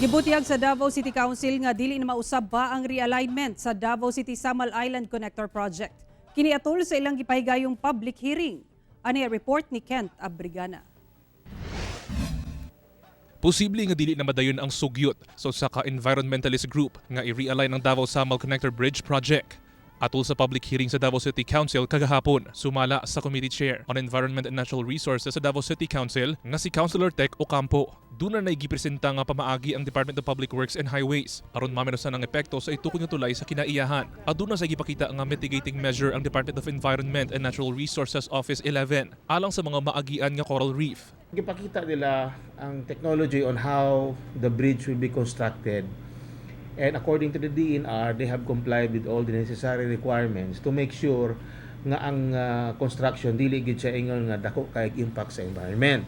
Gibutyag sa Davao City Council nga dili na mausab pa ang realignment sa Davao City Samal Island Connector Project. Kini atol sa ilang gipahigayong public hearing. Ani ang report ni Kent Abrigana. Posible nga dili na madayon ang sugyot sa usa ka environmentalist group nga i-realign ang Davao Samal Connector Bridge Project. Atol sa public hearing sa Davao City Council kagahapon, sumala sa Committee Chair on Environment and Natural Resources sa Davao City Council nga si Councilor Tek Ocampo. Duna na gipresenta nga pamaagi ang Department of Public Works and Highways aron mamenosan ang epekto sa itukod nga tulay sa kinaiyahan. Aduna sa gipakita nga mitigating measure ang Department of Environment and Natural Resources Office 11 alang sa mga maagian nga coral reef. Gipakita nila ang technology on how the bridge will be constructed. And according to the DENR, they have complied with all the necessary requirements to make sure nga ang construction dili gid siya ingon nga dako kay impact sa environment.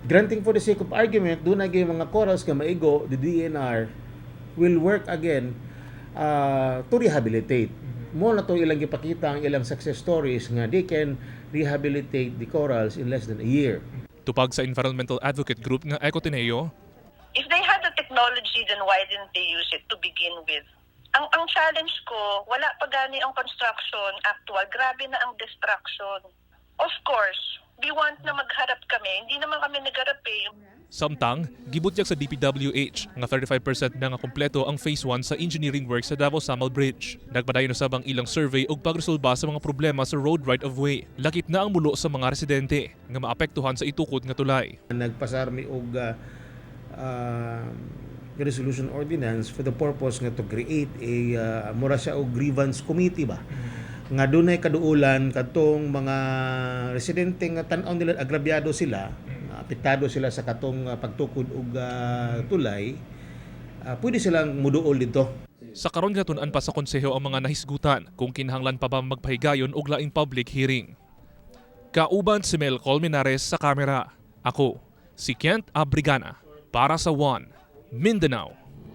Granting for the sake of argument, duna gyud mga corals nga maigo, the DENR will work again to rehabilitate. Mao na to ilang gipakita ang ilang success stories nga they can rehabilitate the corals in less than a year. Tupag sa environmental advocate group nga Ecoteneo, If they had the technology, then why didn't they use it to begin with? Ang challenge ko, wala pa gani ang construction actual. Grabe na ang destruction. Of course, we want na magharap kami. Hindi naman kami nagharap eh. Samtang, gibutyag sa DPWH nga 35% na nga kompleto ang phase 1 sa engineering work sa Davao Samal Bridge. Nagpadayon usab ang ilang survey ug pagresolba sa mga problema sa road right of way. Lakip na ang mulo sa mga residente nga maapektuhan sa itukod nga tulay. Nagpasar mi og resolution ordinance for the purpose nga to create a mura siya og grievance committee ba nga dunay kaduulan kadtong mga residente nga tan-aw nila agrabyado sila, apektado sila sa katong pagtukod og tulay, pwede silang muduol dito. Sa karon, ginatun-an pa sa konseho ang mga nahisgutan kung kinahanglan pa ba magpahigayon og laing public hearing. Kauban si Mel Colmenares sa kamera. Ako, si Kent Abrigana para sa One Mindanao.